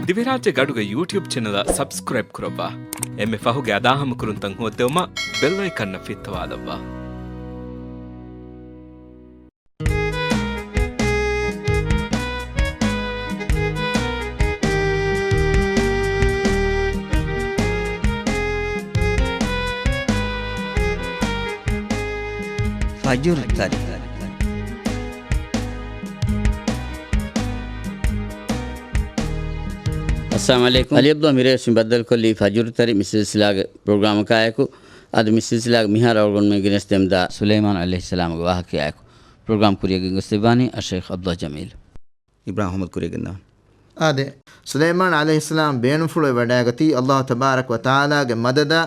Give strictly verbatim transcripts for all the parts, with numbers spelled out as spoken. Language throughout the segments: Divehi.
ދިވެހިރާއްޖޭގެ އަޑުގެ ޔޫޓިއުބް ޗެނަލަށް ސަބްސްކްރައިބް ކުރައްވާ. އެންމެ ފަހުގެ އަދާހަމަކުރުންތައް ހޯއްދެވުމަށް ބެލް އައިކަންއަށް ފިއްތަވާލައްވާ. ފަޖުރު ތަރި. އައްސަލާމު ޢަލައިކުމް. އަލީ ޢަބްދުﷲ މިރޭ ވެސް މި ބައްދަލުކޮށްލީ ފަޖުރު ތަރި މި ސިލްސިލާގެ ޕްރޮގްރާމަކާއެކު. އަދި މި ސިލްސިލާގެ މިހާރު އަޅުގަނޑުމެން ގެނެސްދެމުންދާ ސުލައިމާނު ޢަލައިހިއްސަލާމުގެ ވާހަކަޔާއެކު. ޕްރޮގްރާމް ކުރިއަށް ގެންގޮސްދެއްވާނީ އައްޝައިޚް ޢަބްދުﷲ ޖަމީލް. އިބްރާހިމް އަޙްމަދު ކުރިއަށް ގެންދަވާނެ. އާދެ، ސުލައިމާނު ޢަލައިހިއްސަލާމް ބޭނުންފުޅުވެ ވަޑައިގަތީ، ﷲ ތަބާރަކަ ވަތަޢާލާގެ މަދަދާ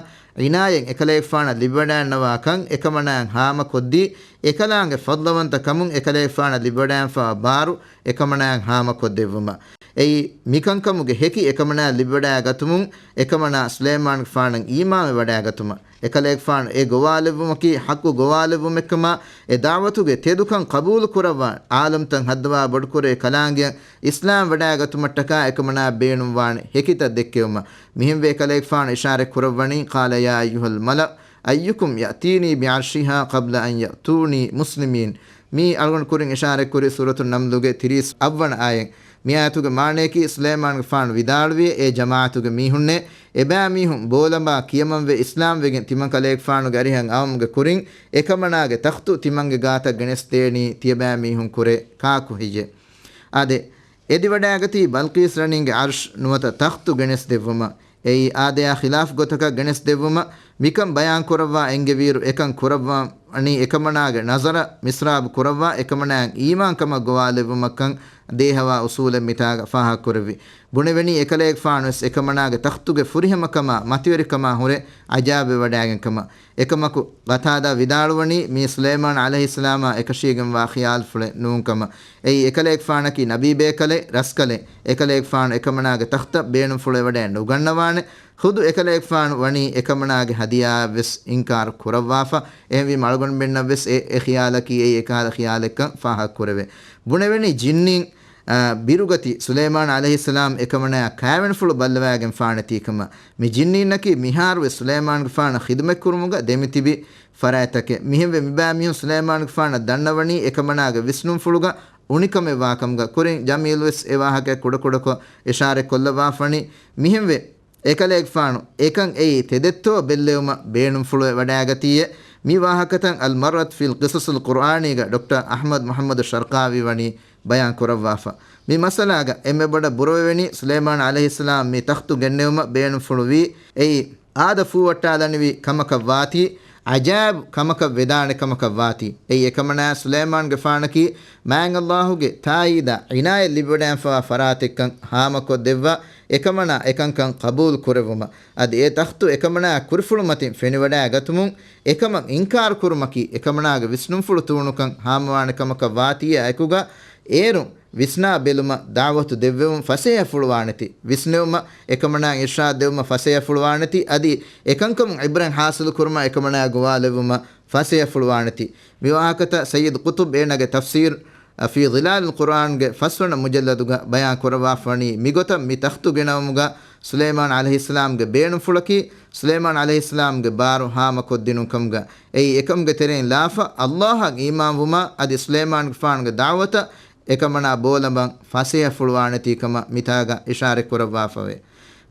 ޢިނާޔަތް އެކަލޭގެފާނަށް ލިބިވަޑައިގަންނަވާކަން އެކަމަނާއަށް ހާމަކޮށްދީ، އެކަލާނގެ ފަޟްލުވަންތަ ކަމުން އެކަލޭގެފާނަށް ލިބިވަޑައިގެންފަވާ ބާރު އެކަމަނާއަށް ހާމަކޮށްދެއްވުމަށް. އެއީ، މިކަންކަމުގެ ހެކި އެކަމަނާއަށް ލިބިވަޑައިގަތުމުން، އެކަމަނާ ސުލައިމާނުގެފާނަށް އީމާންވެވަޑައިގަތުމަށް. އެކަލޭގެފާނު އެ ގޮވާލެއްވުމަކީ ޙައްޤު ގޮވާލެއްވުމެއްކަމާ، އެ ދަޢުވަތުގެ ތެދުކަން ޤަބޫލުކުރައްވާ، ޢާލަމްތައް ހައްދަވާ ބޮޑުކުރެވޭ ކަލާނގެއަށް އިސްލާމް ވަޑައިގަތުމަށްޓަކާ އެކަމަނާ ބޭނުންވާނެ ހެކިތައް ދެއްކެވުމަށް. މިހެންވެ އެކަލޭގެފާނު އިޝާރަތް ކުރައްވަނީ، قال يا أيها الملأ أيكم يأتيني بعرشها قبل أن يأتوني مسلمين. މީ އަޅުގަނޑު ކުރިން އިޝާރަތްކުރި ސޫރަތު ނަމްލުގެ ތިރީސް އަށްވަނަ އާޔަތް. މި އާޔަތުގެ މާނަޔަކީ، ސުލައިމާނުގެފާނު ވިދާޅުވި، އޭ ޖަމާޢަތުގެ މީހުންނޭ، އެބައިމީހުން ބޯލަނބާ ކިޔަމަންވެ އިސްލާމްވެގެން ތިމަން ކަލޭގެފާނުގެ އަރިހަށް އައުމުގެ ކުރިން، އެކަމަނާގެ ތަޚްތު ތިމަންގެ ގާތަށް ގެނެސްދޭނީ ތިޔަބައިމީހުން ކުރެ ކާކު ހެއްޔެވެ؟ އާދެ، އެދިވަޑައިގަތީ ބަލްޤީސް ރަނީގެ ޢަރްޝް ނުވަތަ ތަޚްތު ގެނެސްދެއްވުމަށް. އެއީ އާދަޔާ ޚިލާފް ގޮތަކަށް ގެނެސްދެއްވުމަށް. މިކަން ބަޔާން ކުރައްވާ އެންގެވިއިރު، އެކަން ކުރައްވަނީ އެކަމަނާގެ ނަޒަރަށް މިސްރާބު ކުރައްވާ އެކަމަނާއަށް އީމާންކަމަށް ގޮވާލެއްވުމަށްކަން ދޭހަވާ އުޞޫލެއް މިތާގަ ފާހަގަކުރެއްވި. ބުނެވެނީ އެކަލޭގެފާނުވެސް އެކަމަނާގެ ތަޚްތުގެ ފުރިހަމަކަމާ މަތިވެރިކަމާ ހުރެ ޢަޖާއިބުވެވަޑައިގެންކަމަށް. އެކަމަކު، ޤަތާދާ ވިދާޅުވަނީ، މީ ސުލައިމާނު ޢަލައިހިއްސަލާމާ އެކަށީގެންވާ ޚިޔާލުފުޅެއް ނޫންކަމަށް. އެއީ، އެކަލޭގެފާނަކީ ނަބީބޭކަލެއް، ރަސްކަލެއް. އެކަލޭގެފާނު އެކަމަނާގެ ތަޚްތަށް ބޭނުންފުޅުވެވަޑައެއް ނުގަންނަވާނެ. ޚުދު އެކަލޭގެފާނު ވަނީ އެކަމަނާގެ ހަދިޔާއަށްވެސް އިންކާރު ކުރައްވާފަ. އެހެންވީމަ އަޅުގަނޑުމެންނަށްވެސް އެ، އެ ޚިޔާލަކީ އެއީ އެކަހަލަ ޚިޔާލެއްކަން ފާހަގަކުރެވޭ. ބުނެވެނީ ޖިންނީން އާ، ބިރުގަތި ސުލައިމާނު ޢަލައިހިއްސަލާމް އެކަމަނާއަށް ކާވެނިފުޅު ބައްލަވައިގެންފާނެތީކަމަށް. މި ޖިންނީންނަކީ މިހާރުވެސް ސުލައިމާނުގެފާނަށް ޚިދުމަތްކުރުމުގަ ދެމިތިބި ފަރާތްތަކެއް. މިހެންވެ މިބައިމީހުން ސުލައިމާނުގެފާނަށް ދަންނަވަނީ އެކަމަނާގެ ވިސްނުންފުޅުގަ އުނިކަމެއްވާކަމުގަ. ކުރިން ޖަމީލުވެސް އެ ވާހަކަ ކުޑަކުޑަކޮށް އިޝާރަތް ކޮށްލައްވާފަނީ. މިހެންވެ އެކަލޭގެފާނު އެކަން އެއީ ތެދެއްތޯ ބެއްލެވުމަށް ބޭނުންފުޅުވެ ވަޑައިގަތީއޭ. މި ވާހަކަތައް އަލްމަރްއަތު ފިލް ޤިޞަޞިލް ޤުރްއާނީގަ ޑޮކްޓަރ އަޙްމަދު މުޙައްމަދު ޝަރްޤާވީ ވަނީ ބަޔާން ކުރައްވާފަ. މި މައްސަލާގަ އެންމެ ބޮޑަށް ބުރަވެވެނީ ސުލައިމާނު ޢަލައިހިއްސަލާމް މި ތަޚްތު ގެންނެވުމަށް ބޭނުންފުޅުވީ އެއީ އާދަ ފޫވައްޓާލަނިވި ކަމަކަށް ވާތީ، ޢަޖާއިބު ކަމަކަށް ވެދާނެ ކަމަކަށް ވާތީ. އެއީ އެކަމަނާ ސުލައިމާނުގެފާނަކީ މާތް ﷲ ގެ ތާއީދާ ޢިނާޔަތް ލިބިވަޑައިގެންފަވާ ފަރާތެއްކަން ހާމަކޮށްދެއްވާ އެކަމަނާ އެކަންކަން ޤަބޫލު ކުރެއްވުމަށް. އަދި އެ ތަޚްތު އެކަމަނާ ކުރިފުޅުމަތިން ފެނިވަޑައިގަތުމުން އެކަމަށް އިންކާރު ކުރުމަކީ އެކަމަނާގެ ވިސްނުންފުޅު ތޫނުކަން ހާމަވާނެ ކަމަކަށް ވާތީއާ އެކުގަ އޭރުން ވިސްނާ ބެލުމަށް ދަޢުވަތު ދެއްވެވުން ފަސޭހަފުޅުވާނެތީ. ވިސްނެވުމަށް އެކަމަނާ އިރްޝާދު ދެވުމަށް ފަސޭހަފުޅުވާނެތީ. އަދި އެކަންކަމުން ޢިބްރަތް ޙާޞިލު ކުރުމަށް އެކަމަނާ ގޮވާލެއްވުމަށް ފަސޭހަފުޅުވާނެތީ. މި ވާހަކަތައް ސައްޔިދު ޤުޠުބް އޭނާގެ ތަފްސީރު ފީ ޡިލާލިލް ޤުރްއާންގެ ފަސްވަނަ މުޖައްލަދުގަ ބަޔާން ކުރައްވާފަވަނީ، މިގޮތަށް މި ތަޚްތު ގެނައުމުގަ ސުލައިމާނު ޢަލައިހިއްސަލާމްގެ ބޭނުންފުޅަކީ، ސުލައިމާނު ޢަލައިހިއްސަލާމްގެ ބާރު ހާމަކޮށްދިނުން ކަމުގަ. އެއީ އެކަމުގެ ތެރެއިން ލާފަ، ﷲއަށް އީމާންވުމާ އަދި ސުލައިމާނުގެފާނުގެ ދަޢުވަތަށް އެކަމަނާ ބޯލަނބަން ފަސޭހަފުޅުވާނެތީކަމަށް މިތާގަ އިޝާރަތް ކުރައްވާފަވޭ.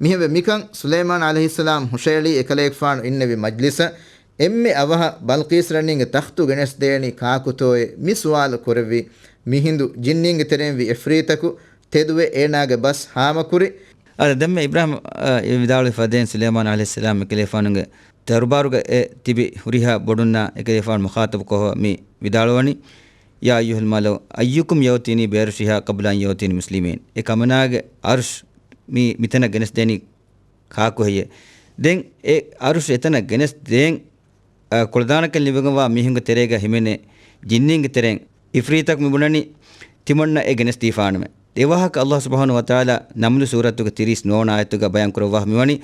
މިހެންވެ މިކަން ސުލައިމާނު ޢަލައިހިއްސަލާމް ހުށައެޅީ އެކަލޭގެފާނު އިންނެވި މަޖްލިސަށް. އެންމެ އަވަހަށް ބަލްޤީސް ރަނީގެ ތަޚްތު ގެނެސްދޭނީ ކާކުތޯއޭ މި ސުވާލު ކުރެއްވީ. މިހިނދު ޖިންނީންގެ ތެރެއިން ވި އިފްރީތަކު ތެދުވެ އޭނާގެ ބަސް ހާމަކުރި. އާދެ، ދެންމެ އިބްރާހިމް، އަ، އެ ވިދާޅުވި ފަދައިން ސުލައިމާނު ޢަލައިހިއްސަލާމް އެކަލޭފާނުގެ ދަރުބާރުގަ އެ ތިބި ހުރިހާ ބޮޑުންނާ އެކަލޭފާނު މުޚާޠަބުކޮށް މި ވިދާޅުވަނީ، يا أيها الملأ أيكم يأتيني بعرشها قبل أن يأتوني مسلمين. އެ ކަމަނާގެ ޢަރުޝް މި، މިތަނަށް ގެނެސްދޭނީ ކާކު ހެއްޔޭ؟ ދެން އެ ޢަރުޝް އެތަނަށް ގެނެސްދޭން، އަ، ކުޅަދާނަކަން ލިބިގެންވާ މީހުންގެ ތެރޭގަ ހިމެނޭ ޖިންނީންގެ ތެރެއިން އިފްރީތަކު މި ބުނަނީ ތިމަންނަ އެ ގެނެސްދީފާނަމޭ. އެ ވާހަކަ ﷲ ސުބްޙާނަހޫ ވަތަޢާލާ ނަމްލު ސޫރަތުގެ ތިރީސް ނުވަވަނަ އާޔަތުގަ ބަޔާން ކުރައްވާފަ މިވަނީ،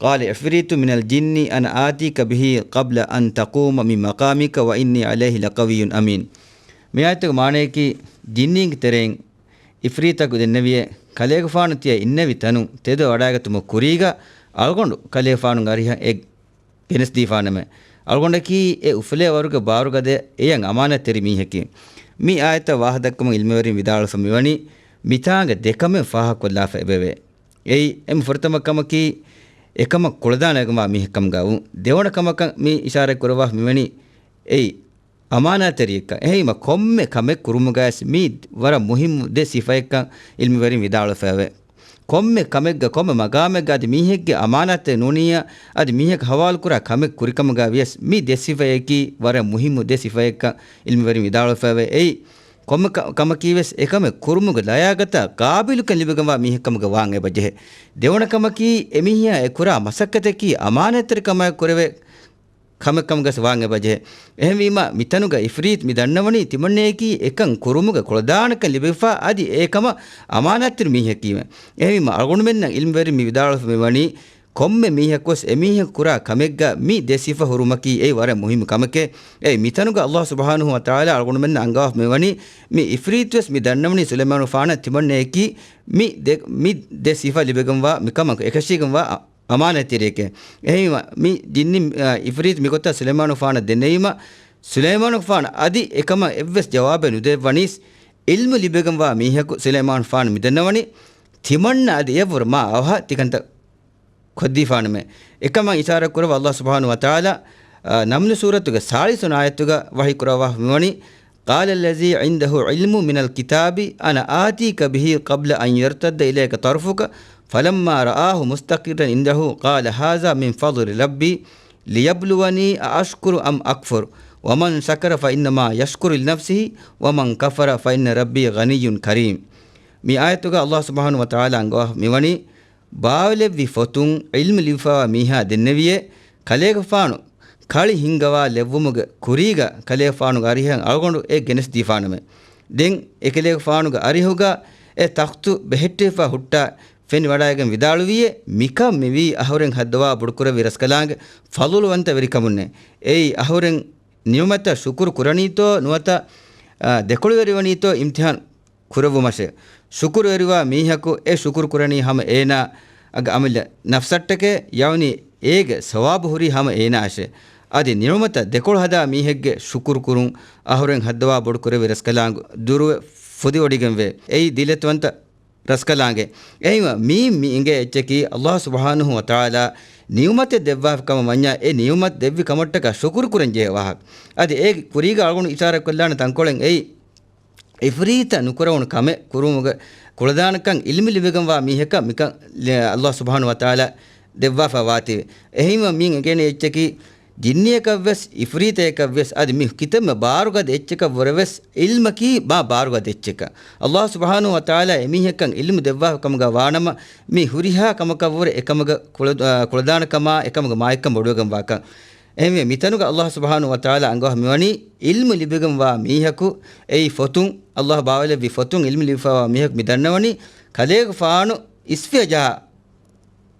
قال عفريت من الجن أنا آتيك به قبل أن تقوم من مقامك وإني عليه لقوي أمين. މި އާޔަތުގެ މާނަޔަކީ، ޖިންނީންގެ ތެރެއިން އިފްރީތަކު ދެންނެވިއޭ، ކަލޭގެފާނު ތިޔަ އިންނެވި ތަނުން ތެދު ވަޑައިގަތުމުގެ ކުރީގަ އަޅުގަނޑު ކަލޭގެފާނުގެ އަރިހަށް އެ ގެނެސްދީފާނަމޭ. އަޅުގަނޑަކީ އެ އުފުލޭ ވަރުގެ ބާރުގަދަ އެޔަށް އަމާނާތްތެރި މީހަކީ. މި އާޔަތަށް ވާހަކަ ދައްކަމުން ޢިލްމުވެރިން ވިދާޅުވެފަ މިވަނީ، މިތާނގަ ދެކަމެއް ފާހަގަކޮށްލާފަ އެބެވޭ. އެއީ، އެންމެ ފުރަތަމަ ކަމަކީ، އެކަމަށް ކުޅަދާނަވެގެންވާ މީހެއްކަމުގައު. ދެވަނަ ކަމަކަށް މި އިޝާރަތް ކުރައްވާފަ މިވަނީ، އެއީ، އަމާނާތްތެރިއެއްކަން. އެހެންވީމަ، ކޮންމެ ކަމެއް ކުރުމުގަވެސް މީ ވަރަށް މުހިއްމު ދެ ސިފައެއްކަން ޢިލްމުވެރިން ވިދާޅުވެފައެވެ. ކޮންމެ ކަމެއްގަ، ކޮންމެ މަގާމެއްގަ އަދި މީހެއްގެ އަމާނާތެއް ނޫނިއްޔާ، އަދި މީހަކަށް ހަވާލުކުރާ ކަމެއް ކުރިކަމުގަ ވިޔަސް މި ދެ ސިފައަކީ ވަރަށް މުހިއްމު ދެ ސިފައެއްކަން ޢިލްމުވެރިން ވިދާޅުވެފައެވެ. އެއީ، ކޮންމެ ކަ-، ކަމަކީވެސް އެކަމެއް ކުރުމުގެ ލަޔާގަތާ ޤާބިލުކަން ލިބިގެންވާ މީހެއްކަމުގަ ވާން އެބަޖެހޭ. ދެވަނަ ކަމަކީ، އެމީހާ އެ ކުރާ މަސައްކަތަކީ އަމާނާތްތެރިކަމާއެކު ކުރެވޭ ކަމެއްކަމުގަސް ވާން އެބަޖެހޭ. އެހެންވީމަ، މިތަނުގަ އިފްރީތު މި ދަންނަވަނީ ތިމަންނަޔަކީ އެކަން ކުރުމުގަ ކުޅަދާނަކަން ލިބިފަ އަދި އެކަމަށް އަމާނާތްތެރި މީހަކީމެ. އެހެންވީމަ، އަޅުގަނޑުމެންނަށް ޢިލްމުވެރިން މި ވިދާޅުވެފަ މިވަނީ، ކޮންމެ މީހަކުވެސް އެމީހަކު ކުރާ ކަމެއްގަ މި ދެ ސިފަ ހުރުމަކީ އެއީ ވަރަށް މުހިއްމު ކަމެކޭ. އެއީ މިތަނުގަ ﷲ ސުބްޙާނަހޫ ވަތަޢާލާ އަޅުގަނޑުމެންނަށް އަންގަވާފަ މިވަނީ، މި އިފްރީތުވެސް މި ދަންނަވަނީ ސުލައިމާނުގެފާނަށް ތިމަންނަޔަކީ މި ދެ، މި ދެ ސިފަ ލިބިގެންވާ މިކަމަކު އެކަށީގެންވާ އަ-، އަމާނާތްތެރިއެކޭ. އެހެންވީމަ، މި ޖިންނި، އަ، އިފްރީތު މިގޮތަށް ސުލައިމާނުގެފާނަށް ދެންނެވީމަ، ސުލައިމާނުގެފާނު އަދި އެކަމަށް އެއްވެސް ޖަވާބެއް ނުދެއްވަނީސް، ޢިލްމު ލިބިގެންވާ މީހަކު ސުލައިމާނުގެފާނު މިދަންނަވަނީ، ތިމަންނަ އަދި އެޔަށްވުރެ މާ އަވަހަށް ތިކަންތައް ކޮށްދީފާނަމޭ. އެކަމަށް އިޝާރާތް ކުރައްވާ ﷲ ސުބްޙާނަހޫ ވަތަޢާލާ، އާ، ނަމްލު ސޫރަތުގެ ސާޅީސް ވަނަ އާޔަތުގަ ވަޙީ ކުރައްވާފަ މިވަނީ، قال الذي عنده علم من الكتاب أنا آتيك به قبل أن يرتد إليك طرفك فلما رآه مستقرا عنده قال هذا من فضل ربي ليبلوني أأشكر أم أكفر ومن شكر فإنما يشكر لنفسه ومن كفر فإن ربي غني كريم. މި އާޔަތުގަ ﷲ ސުބްޙާނަހޫ ވަތަޢާލާ އަންގަވާފަ މިވަނީ، ބާވަލެއްވި ފޮތުން ޢިލްމު ލިބިފައިވާ މީހާ ދެންނެވިއޭ، ކަލޭގެފާނު ކަޅި ހިންގަވާލެއްވުމުގެ ކުރީގަ ކަލޭގެފާނުގެ އަރިހަށް އަޅުގަނޑު އެ ގެނެސްދީފާނަމޭ. ދެން އެކަލޭގެފާނުގެ އަރިހުގަ އެ ތަޚްތު ބެހެއްޓިފަ ހުއްޓާ ފެނިވަޑައިގެން ވިދާޅުވިއޭ، މިކަން މިވީ އަހުރެން ހައްދަވާ ބޮޑުކުރެއްވި ރަސްކަލާނގެ ފަޟުލުވަންތަ ވެރިކަމުންނޭ. އެއީ އަހުރެން ނިޢުމަތަށް ޝުކުރު ކުރަނީތޯ ނުވަތަ، އާ، ދެކޮޅުވެރިވަނީތޯ އިމްތިޙާން ކުރެއްވުމަށެވެ. ޝުކުރުވެރިވާ މީހަކު އެ ޝުކުރު ކުރަނީ ހަމަ އޭނާ އަގަ އަމިއްލަ ނަފްސަށްޓެކޭ، ޔަޢުނީ އޭގެ ސަވާބު ހުރީ ހަމަ އޭނާއަށޭ. އަދި ނިޢުމަތަށް ދެކޮޅު ހަދާ މީހެއްގެ ޝުކުރު ކުރުން އަހުރެން ހައްދަވާ ބޮޑު ކުރެއްވި ރަސްކަލާނގެ ދުރުވެ ފުދިވޮޑިގެންވޭ. އެއީ ދިލަތުވަންތަ ރަސްކަލާނގެ. އެހިމަ މީ މި އިނގޭ އެއްޗަކީ ﷲ ސުބްޙާނަހޫ ވަތަޢާލާ ނިޢުމަތެއް ދެއްވާފަ ކަމަށް ވަންޏާ އެ ނިޢުމަތް ދެއްވި ކަމަށްޓަކާ ޝުކުރު ކުރަން ޖެހޭ ވާހަކަ. އަދި އޭގެ ކުރީގަ އަޅުގަނޑު އިޝާރާތް ކޮށްލާނެ ތަންކޮޅެއް އެއީ، އިފްރީތަށް ނުކުރެވުނު ކަމެއް ކުރުމުގެ ކުޅަދާނަކަން ޢިލްމު ލިބިގެންވާ މީހަކަށް މިކަން ﷲ ސުބްޙާނަހޫ ވަތަޢާލާ ދެއްވާފަ ވާތީވެ. އެހެންވީމަ މިއިނގޭނެ އެއްޗަކީ ޖިންނިއަކަށްވެސް އިފްރީތަކަށްވެސް އަދި މި ކިތަންމެ ބާރުގަދަ އެއްޗަކަށްވުރެވެސް ޢިލްމަކީ މާ ބާރުގަދަ އެއްޗެކަން. ﷲ ސުބްޙާނަހޫ ވަތަޢާލާ އެމީހަކަށް ޢިލްމު ދެއްވާފަ ކަމުގަ ވާނަމަ، މި ހުރިހާ ކަމަކަށްވުރެ އެކަމުގަ ކުޅަ-، އާ، ކުޅަދާނަކަމާ އެކަމުގެ މާތްކަން ބޮޑުވެގެންވާކަން. އެހެންވެ، މިތަނުގަ ﷲ ސުބްޙާނަހޫ ވަތަޢާލާ އަންގަވާފަ މިވަނީ، ޢިލްމު ލިބިގެންވާ މީހަކު، އެއީ ފޮތުން، ﷲ ބާވަލެއްވި ފޮތުން ޢިލްމު ލިބިފައިވާ މީހަކު މި ދަންނަވަނީ، ކަލޭގެފާނު އިސްފިޔަ ޖަހާ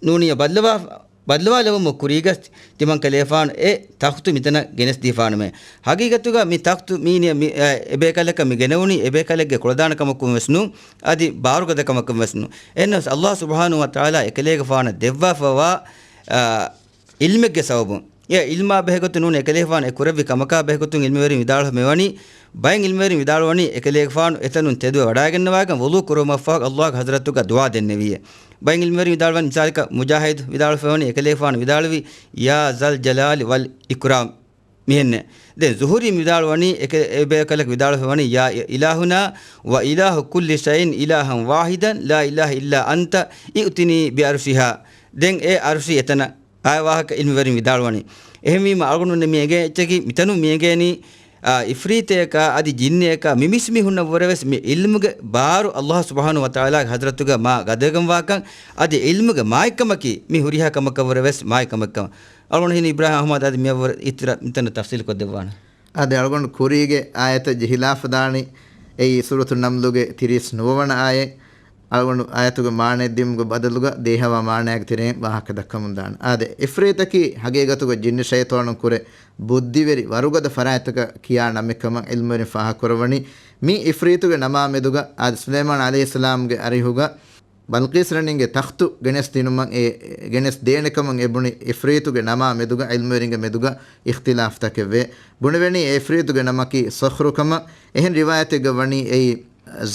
ނޫނިއްޔާ ބައްލަވާ، ބައްލަވާލެވުމުގެ ކުރީގަސް ތިމަން ކަލޭފާނު އެ ތަޚްތު މިތަނަށް ގެނެސްދީފާނަމޭ. ހަގީގަތުގަ މި ތަޚްތު މީނި މި، އެ، އެބޭކަލަކަށް މި ގެނެވުނީ އެބޭކަލެއްގެ ކުޅަދާނަކަމަކުން ވެސް ނޫން، އަދި ބާރުގަދަކަމަކުން ވެސް ނޫން. އެހެނަސް ﷲ ސުބްޙާނަހޫ ވަތަޢާލާ އެކަލޭގެފާނަށް ދެއްވާފައިވާ، އާ، ޢިލްމެއްގެ ސަބަބުން. އެ ޢިލްމާ ބެހޭގޮތުން ނޫން އެކަލޭގެފާނު އެ ކުރެއްވި ކަމަކާ ބެހޭގޮތުން ޢިލްމުވެރިން ވިދާޅުވެފަ މިވަނީ، ބައެއް ޢިލްމުވެރިން ވިދާޅުވަނީ އެކަލޭގެފާނު އެތަނުން ތެދުވެ ވަޑައިގަންނަވާގެން ވުޟޫ ކުރުމަށްފަހު ﷲ ގެ ޙަޟްރަތުގަ ދުޢާ ދެންނެވިއޭ. ބައެއް ޢިލްމުވެރިން ވިދާޅުވަނީ، މިސާލަކަށް މުޖާހިދު ވިދާޅުވެފަ މިވަނީ އެކަލޭގެފާނު ވިދާޅުވީ، يا ذا الجلال والإكرام މިހެންނޭ. ދެން ޒުހުރީ ވިދާޅުވަނީ އެކަ-، އެބޭކަލަކު ވިދާޅުވެފަ މިވަނީ، يا إلهنا وإله كل شيء إلها واحدا لا إله إلا أنت ائتني بعرشها. ދެން އެ ޢަރުޝީ އެތަނަށް އާ ވާހަކަ ޢިލްމުވެރިން ވިދާޅުވަނީ. އެހެންވީމަ، އަޅުގަނޑު މި އެނގޭ އެއްޗަކީ، މިތަނުން މި އެނގޭނީ، އާ، އިފްރީތަކަށް އަދި ޖިންނިއަކަށް މި މީސްމީހުންނަށްވުރެވެސް މި ޢިލްމުގެ ބާރު ﷲ ސުބްޙާނަހޫ ވަތަޢާލާގެ ޙަޟްރަތުގަ މާ ގަދަވެގެންވާކަން، އަދި ޢިލްމުގެ މާތްކަމަކީ މި ހުރިހާ ކަމަކަށްވުރެވެސް މާތްކަމެއްކަމަށް. އަޅުގަނޑު ހިނި އިބްރާހިމް އަޙްމަދު އަދި މިއަށްވުރެ އިތުރަށް މިތަނަށް ތަފްޞީލު ކޮށްދެއްވާނެ. އާދެ، އަޅުގަނޑު ކުރީގެ އާޔަތަށް ޖެހިލާފަ ދާނީ، އެއީ ސޫރަތު ނަމްލުގެ ތިރީސް ނުވަވަނަ އާޔަތް. އަޅުގަނޑު އާޔަތުގެ މާނައެއް ދިޔުމުގެ ބަދަލުގަ ދޭހަވާ މާނައިގެ ތެރެއިން ވާހަކަ ދައްކަމުން ދާނެ. އާދެ، އިފްރީތަކީ ހަގީގަތުގަ ޖިންނި ޝައިޠާނުން ކުރެ ބުއްދިވެރި ވަރުގަދަ ފަރާތްތަކަށް ކިޔާ ނަމެއްކަމަށް ޢިލްމުވެރިން ފާހަގަކުރައްވަނީ. މި އިފްރީތުގެ ނަމާ މެދުގަ އާދެ، ސުލައިމާނު ޢަލައިހިއްސަލާމްގެ އަރިހުގަ ބަލްޤީސް ރަނީގެ ތަޚްތު ގެނެސް ދިނުމަށް އެ، ގެނެސް ދޭނެ ކަމަށް އެ ބުނި އިފްރީތުގެ ނަމާ މެދުގަ ޢިލްމުވެރިންގެ މެދުގަ އިޚްތިލާފްތަކެއްވޭ. ބުނެވެނީ އެ އިފްރީތުގެ ނަމަކީ ޞަޚްރު ކަމަށް. އެހެން ރިވާޔަތެއްގަ ވަނީ އެއީ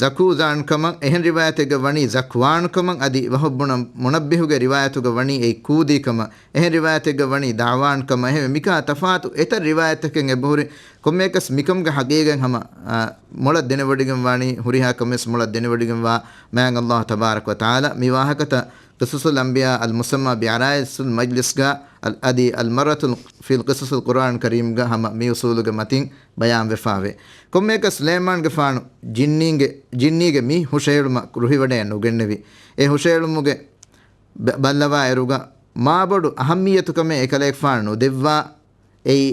ޒަކޫޒާން ކަމަށް، އެހެން ރިވާޔަތެއްގަ ވަނީ ޒަކްވާން ކަމަށް، އަދި ވަހުބް ބުނު މުނައްބިހުގެ ރިވާޔަތުގަ ވަނީ އެއީ ކޫދީ ކަމަށް، އެހެން ރިވާޔަތެއްގަ ވަނީ ދަޢުވާން ކަމަށް. އެހެންވެ މިކާ ތަފާތު އެތައް ރިވާޔަތްތަކެއް އެބަހުރި. ކޮންމެއަކަސް މިކަމުގެ ޙަޤީޤަތް ހަމަ، އާ، މޮޅަށް ދެނެވޮޑިގެން ވާނީ، ހުރިހާ ކަމެއް މޮޅަށް ދެނެވޮޑިގެން ވާ މާތް ﷲ ތަބާރަކަ ވަތަޢާލާ. މި ވާހަކަތައް ޤިޞަޞުލް އަންބިޔާ އަލް މުސައްމާ ބިޢަރާއިސުލް މަޖްލިސްގަ އަލް، އަދި އަލް މަރަރަތު ފީ ޤިޞަޞިލް ޤުރްއާން ކަރީމްގަ ހަމަ މި އުޞޫލުގެ މަތިން ބަޔާންވެފާވޭ. ކޮންމެއަކަސް ސުލައިމާންގެފާނު ޖިންނީންގެ، ޖިންނީގެ މި ހުށަހެޅުމަށް ރުހިވަޑައެއް ނުގެންނެވި. އެ ހުށަހެޅުމުގެ ބަ، ބައްލަވާއިރުގަ މާބޮޑު އަހައްމިއްޔަތު ކަމެއް އެކަލޭގެފާނު ނުދެއްވާ. އެއީ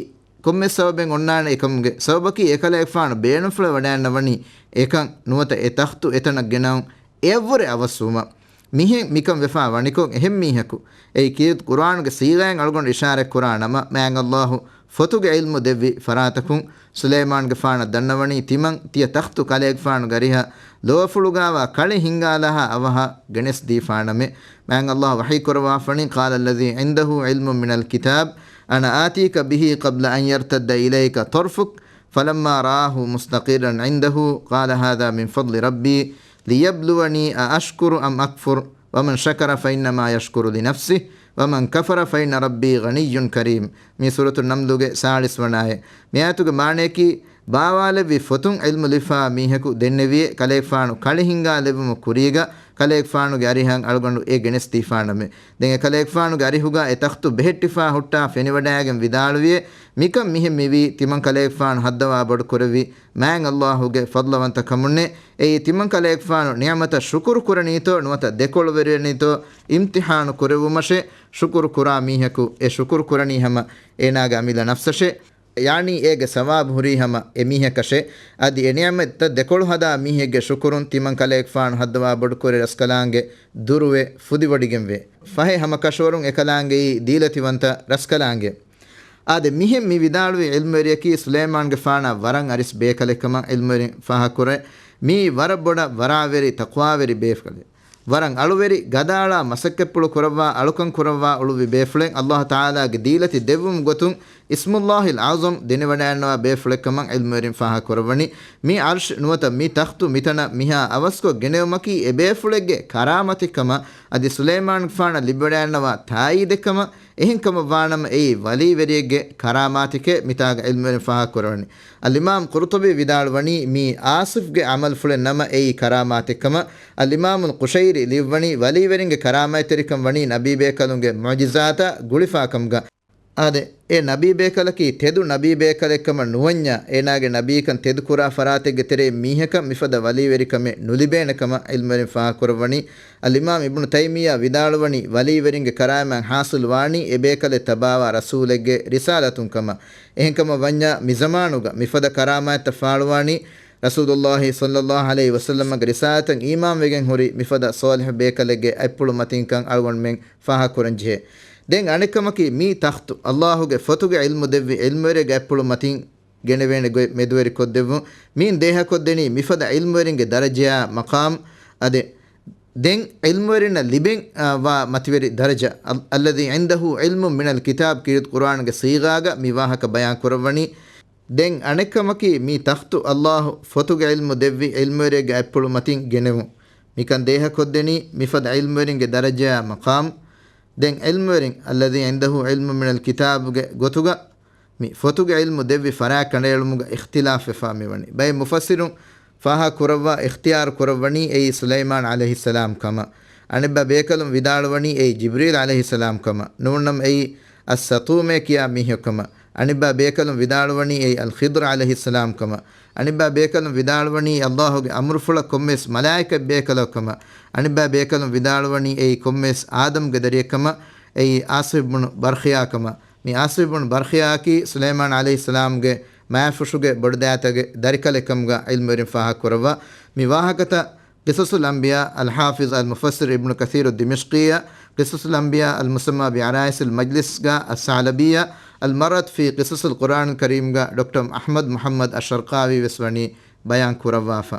ކޮންމެ ސަބަބެއް އޮންނާނެ. އެކަމުގެ ސަބަބަކީ އެކަލޭގެފާނު ބޭނުންފުޅަށް ވަޑައިގަންނަވަނީ އެކަން ނުވަތަ އެ ތަޚްތު އެތަނަށް ގެނައުން އެއަށްވުރެ އަވަސްވުމަށް. މިހެން މިކަން ވެފާ ވަނިކޮށް، އެހެން މީހަކު އެއީ ކީރިތި ޤުރްއާނުގެ ޞީޣާއިން އަޅުގަނޑު އިޝާރަތް ކުރާ ނަމަ، މާތް ﷲ ފޮތުގެ ޢިލްމު ދެއްވި ފަރާތަކުން ސުލައިމާންގެފާނަށް ދަންނަވަނީ ތިމަން ތިޔަ ތަޚްތު ކަލޭގެފާނުގެ އަރިހަށް ލޯފުޅުގާވާ ކަޅި ހިންގާލާހާ އަވަހަށް ގެނެސްދީފާނަމޭ. މާތް ﷲ ވަޙީ ކުރައްވާފަނީ، قال الذي عنده علم من الكتاب أنا آتيك به قبل أن يرتد إليك طرفك فلما رآه مستقرا عنده قال هذا من فضل ربي ليبلوني أأشكر أم أكفر ومن شكر فإنما يشكر لنفسه ومن كفر فإن ربي غني كريم. މީ ސޫރަތު ނަމްލުގެ ސާޅީސް ވަނަ އާޔަތް. މި އާޔަތުގެ މާނަޔަކީ، ބާވާލެއްވި ފޮތުން ޢިލްމު ލިބިފާ މީހަކު ދެންނެވިއޭ، ކަލޭގެފާނު ކަޅި ހިންގާލެއްވުމުގެ ކުރީގަ ކަލޭގެފާނުގެ އަރިހަށް އަޅުގަނޑު އެ ގެނެސްދީފާނަމޭ. ދެން އެ ކަލޭގެފާނުގެ އަރިހުގަ އެ ތަޚްތު ބެހެއްޓިފާ ހުއްޓާ ފެނިވަޑައިގެން ވިދާޅުވިއޭ، މިކަން މިހެން މިވީ ތިމަން ކަލޭގެފާނު ހައްދަވާ ބޮޑުކުރެއްވި މާތް ﷲގެ ފަޟްލުވަންތަ ކަމުންނޭ. އެއީ ތިމަން ކަލޭގެފާނު ނިޢުމަތަށް ޝުކުރު ކުރަނީތޯ ނުވަތަ ދެކޮޅުވެރިވަނީތޯ އިމްތިޙާނު ކުރެއްވުމަށޭ. ޝުކުރު ކުރާ މީހަކު އެ ޝުކުރު ކުރަނީ ހަމަ އޭނާގެ އަމިއްލަ ނަފްސަށޭ. ޔާނީ އޭގެ ސަވާބު ހުރީ ހަމަ އެމީހަކަށޭ. އަދި އެ ނިޢުމަތްތައް ދެކޮޅު ހަދާ މީހެއްގެ ޝުކުރުން ތިމަން ކަލޭގެފާނު ހައްދަވާ ބޮޑުކުރި ރަސްކަލާނގެ ދުރުވެ ފުދިވޮޑިގެންވޭ. ފަހެ ހަމަ ކަށަވަރުން އެކަލާނގެއީ ދީލަތިވަންތަ ރަސްކަލާނގެ. އާދެ، މިހެން މި ވިދާޅުވި ޢިލްމުވެރިޔަކީ ސުލައިމާންގެފާނާ ވަރަށް އަރިސް ބޭކަލެއް ކަމަށް ޢިލްމުވެރިން ފާހަގަކުރޭ. މިއީ ވަރަށް ބޮޑަށް ވަރާވެރި ތަޤްވާވެރި ބޭކަލެއް. ވަރަށް އަޅުވެރި، ގަދައަޅާ މަސައްކަތްޕުޅު ކުރައްވާ، އަޅުކަން ކުރައްވާ އުޅުއްވި ބޭފުޅެއް. ﷲ ތަޢާލާގެ ދީލަތި ދެއްވުމުގެ ގޮތުން އިސްމުﷲިލް އަޢުޒަމް ދެނެވަޑައިގަންނަވާ ބޭފުޅެއް ކަމަށް ޢިލްމުވެރިން ފާހަގަކުރައްވަނީ. މި ޢަރްޝް ނުވަތަ މި ތަޚްތު މިތަނަށް މިހާ އަވަސްކޮށް ގެނެވުމަކީ އެ ބޭފުޅެއްގެ ކަރާމަތެއް ކަމަށް، އަދި ސުލައިމާންގެފާނަށް ލިބިވަޑައިގަންނަވާ ތާއީދެއް ކަމަށް. އެހެން ކަމަށް ވާނަމަ، އެއީ ވަލީވެރިއެއްގެ ކަރާމާތެކޭ މިތާގަ ޢިލްމުވެރިން ފާހަގަކުރައްވަނީ. އަލްއިމާމް ޤުރުޠުބީ ވިދާޅުވަނީ، މީ އާސިފްގެ ޢަމަލުފުޅެއް ނަމަ، އެއީ ކަރާމާތެއް ކަމަށް. އަލްއިމާމުލް ޤުޝައިރީ ލިޔުއްވަނީ، ވަލީވެރިންގެ ކަރާމާތްތެރިކަން ވަނީ ނަބީބޭކަލުންގެ މުޢުޖިޒާތަށް ގުޅިފާކަމުގަ. އާދެ، އެ ނަބީބޭކަލަކީ ތެދު ނަބީބޭކަލެއް ކަމަށް ނުވަންޏާ، އޭނާގެ ނަބީކަން ތެދުކުރާ ފަރާތެއްގެ ތެރެއިން މީހަކަށް މިފަދަ ވަލީވެރިކަމެއް ނުލިބޭނެ ކަމަށް ޢިލްމުވެރިން ފާހަގަކުރައްވަނީ. އަލްއިމާމް އިބްނު ތައިމިއްޔާ ވިދާޅުވަނީ، ވަލީވެރިންގެ ކަރާމަތް ޙާޞިލު ވާނީ އެ ބޭކަލެއް ތަބާވާ ރަސޫލެއްގެ ރިސާލަތުން ކަމަށް. އެހެންކަމަށް ވަންޏާ، މިޒަމާނުގަ މިފަދަ ކަރާމާތްތައް ފާޅުވާނީ ރަސޫލުﷲ ޞައްލަﷲ ޢަލައިހި ވަސައްލަމްގެ ރިސާލަތަށް އީމާންވެގެން ހުރި މިފަދަ ޞާލިޙު ބޭކަލެއްގެ އަތްޕުޅު މަތިންކަން އަޅުގަނޑުމެން ފާހަގަކުރަންޖެހޭ. ދެން އަނެއްކަމަކީ، މި ތަޚްތު، ﷲގެ ފޮތުގެ ޢިލްމު ދެއްވި ޢިލްމުވެރިއެއްގެ އަތްޕުޅު މަތިން ގެނެވޭނެ ގޮތް މެދުވެރިކޮށްދެއްވުން. މިއިން ދޭހަކޮށްދެނީ މިފަދަ ޢިލްމުވެރިންގެ ދަރަޖަޔާ މަޤާމް. އާދެ، ދެން ޢިލްމުވެރިންނަށް ލިބެން، އާ، ވާ މަތިވެރި ދަރަޖަ. އަލް، الذي عنده علم من الكتاب ކީރިތި ޤުރްއާންގެ ޞީޣާގަ މި ވާހަކަ ބަޔާން ކުރައްވަނީ. ދެން އަނެއްކަމަކީ، މި ތަޚްތު ﷲ ފޮތުގެ ޢިލްމު ދެއްވި ޢިލްމުވެރިއެއްގެ އަތްޕުޅު މަތިން ގެނެވުން. މިކަން ދޭހަކޮށްދެނީ މިފަދަ ޢިލްމުވެރިންގެ ދަރަޖަޔާ މަޤާމް. ދެން ޢިލްމުވެރިން، الذي عنده علم من الكتاب ގެ ގޮތުގަ މި ފޮތުގެ ޢިލްމު ދެއްވި ފަރާތް ކަނޑައެޅުމުގަ އިޚްތިލާފް ވެފާ މިވަނީ. ބައެއް މުފައްސިރުން ފާހަގަ ކުރައްވާ އިޚްތިޔާރު ކުރައްވަނީ އެއީ ސުލައިމާން ޢަލައިހިއްސަލާމް ކަމަށް. އަނެއްބައި ބޭކަލުން ވިދާޅުވަނީ އެއީ ޖިބްރީލް ޢަލައިހިއްސަލާމް ކަމަށް. ނޫންނަމަ އެއީ އައްސަޠޫމޭ ކިޔާ މީހެއް ކަމަށް. އަނެއްބައި ބޭކަލުން ވިދާޅުވަނީ އެއީ އަލްޚިޟްރު ޢަލައިހިއްސަލާމް ކަމަށް. އަނެއްބައި ބޭކަލުން ވިދާޅުވަނީ ﷲގެ އަމުރުފުޅަށް ކޮންމެވެސް މަލާއިކަތް ބޭކަލަކު ކަމަށް. އަނެއްބައި ބޭކަލުން ވިދާޅުވަނީ އެއީ ކޮންމެވެސް އާދަމްގެ ދަރިއެއް ކަމަށް. އެއީ އާޞިމް ބުނު ބަރްޚިޔާ ކަމަށް. މި އާޞިމް ބުނު ބަރްޚިޔާއަކީ ސުލައިމާން ޢަލައިހިއްސަލާމްގެ މާތްފުށުގެ ބޮޑުދައިތަގެ ދަރިކަލެއް ކަމުގަ ޢިލްމުވެރިން ފާހަގަ ކުރައްވާ. މި ވާހަކަތައް ޤިޞަޞުލް އަންބިޔާ، އަލްޙާފިޡް އަލްމުފައްސިރު އިބްނު ކަޘީރު ދިމިޝްޤީއަށް، ޤިޞަޞުލް އަންބިޔާ އަލްމުސައްމާ ބިޢަރާއިސިލް މަޖްލިސްގަ އައްސަޢްލަބިއްޔާ، އަލްމަރަރަތު ފީ ޤިޞަޞިލް ޤުރްއާނިލް ކަރީމްގަ ޑޮކްޓަރ އަޙްމަދު މުޙައްމަދު އައްޝަރްޤާވީ ވެސް ވަނީ ބަޔާން ކުރައްވާފަ.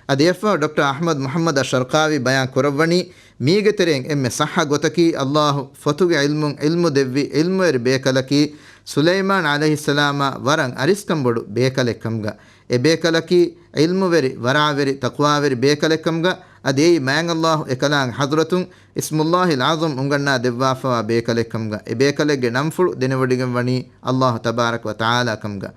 އަދި އެއަށްފަހު ޑޮކްޓަރ އަޙްމަދު މުޙައްމަދު އައްޝަރްޤާވީ ބަޔާން ކުރައްވަނީ، މީގެ ތެރެއިން އެންމެ ޞައްޙަ ގޮތަކީ، ﷲ ފޮތުގެ ޢިލްމުން ޢިލްމު ދެއްވި ޢިލްމުވެރި ބޭކަލަކީ، ސުލައިމާން ޢަލައިހިއްސަލާމާ ވަރަށް އަރިސްކަން ބޮޑު ބޭކަލެއްކަމުގަ، އެ ބޭކަލަކީ ޢިލްމުވެރި، ވަރަޢަވެރި، ތަޤްވާވެރި ބޭކަލެއްކަމުގަ، އަދި އެއީ މާތް ﷲ އެކަލާނގެ ޙަޟްރަތުން އިސްމުﷲިލް އަޢްޒަމް އުނގަންނާ ދެއްވާފަވާ ބޭކަލެއްކަމުގަ، އެ ބޭކަލެއްގެ ނަންފުޅު ދެނެވޮޑިގެން ވަނީ ﷲ ތަބާރަކަ ވަ ތަޢާލާ ކަމުގަ.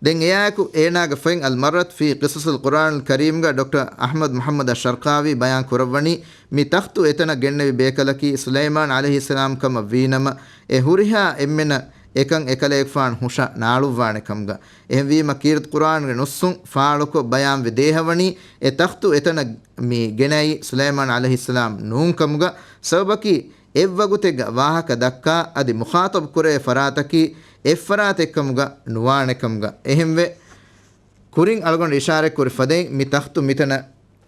ދެން އެއާއެކު އޭނާގެ ފޮތް އަލް މަރަރް ފީ ޤިޞަޞިލް ޤުރްއާނިލް ކަރީމްގަ ޑޮކްޓަރ އަޙްމަދު މުޙައްމަދު އައްޝަރްޤާވީ ބަޔާން ކުރައްވަނީ، މި ތަޚްތު އެތަނަށް ގެންނެވި ބޭކަލަކީ ސުލައިމާން ޢަލައިހިއްސަލާމް ކަމަށް ވީނަމަ، އެ ހުރިހާ އެންމެނަށް އެކަން އެކަލޭގެފާނު ހުށަ ނާޅުއްވާނެ ކަމުގަ. އެހެންވީމަ ކީރިތި ޤުރްއާނުގެ ނުއްސުން ފާޅުކޮށް ބަޔާންވެ ދޭހަވަނީ، އެ ތަޚްތު އެތަނަށް މި ގެނައީ ސުލައިމާން ޢަލައިހިއްސަލާމް ނޫން ކަމުގަ. ސަބަބަކީ، އެއްވަގުތެއްގަ ވާހަކަ ދައްކާ އަދި މުޚާޠަބު ކުރެވޭ ފަރާތަކީ އެއްފަރާތެއްކަމުގަ ނުވާނެކަމުގަ. އެހެންވެ، ކުރިން އަޅުގަނޑު އިޝާރަތްކުރި ފަދައިން މި ތަޚްތު މިތަނަށް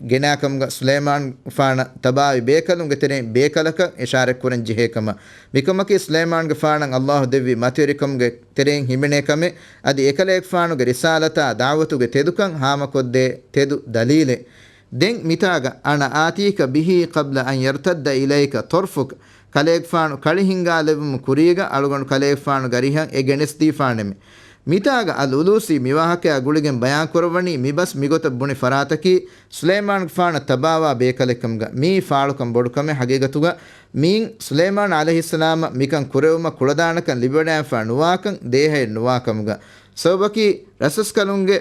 ގެނާކަމުގަ ސުލައިމާންގެފާނަށް ތަބާވި ބޭކަލުންގެ ތެރެއިން ބޭކަލަކަށް އިޝާރަތްކުރަން ޖެހޭ ކަމަށް. މިކަމަކީ ސުލައިމާންގެފާނަށް ﷲ ދެއްވި މަތިވެރިކަމުގެ ތެރެއިން ހިމެނޭ ކަމެއް، އަދި އެކަލޭގެފާނުގެ ރިސާލަތާ ދަޢުވަތުގެ ތެދުކަން ހާމަކޮށްދޭ ތެދު ދަލީލެއް. ދެން މިތާގަ، "أنا آتيك به قبل أن يرتد إليك طرفك." ކަލޭގެފާނު ކަޅި ހިންގާލެއްވުމު ކުރީގަ އަޅުގަނޑު ކަލޭގެފާނުގެ އަރިހަށް އެ ގެނެސްދީފާނެމެ. މިތާގަ އަލް އުލޫސީ މިވާހަކަޔާ ގުޅިގެން ބަޔާންކުރައްވަނީ، މިބަސް މިގޮތަށް ބުނި ފަރާތަކީ ސުލައިމާންގެފާނަށް ތަބާވާ ބޭކަލެއްކަމުގަ. މިއީ ފާޅުކަން ބޮޑުކަމެއް. ހަގީގަތުގަ މިއިން ސުލައިމާން ޢަލައިހިއްސަލާމަށް މިކަން ކުރެވުމަށް ކުޅަދާނަކަން ލިބިވަޑައިފާ ނުވާކަން ދޭހައެއް ނުވާކަމުގަ. ސަބަބަކީ ރަސްރަސްކަލުންގެ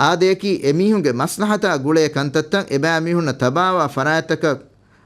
އާދަޔަކީ އެމީހުންގެ މަސްލަހަތާ ގުޅޭ ކަންތައްތައް އެބައިމީހުންނަށް ތަބާވާ ފަރާތްތަކަށް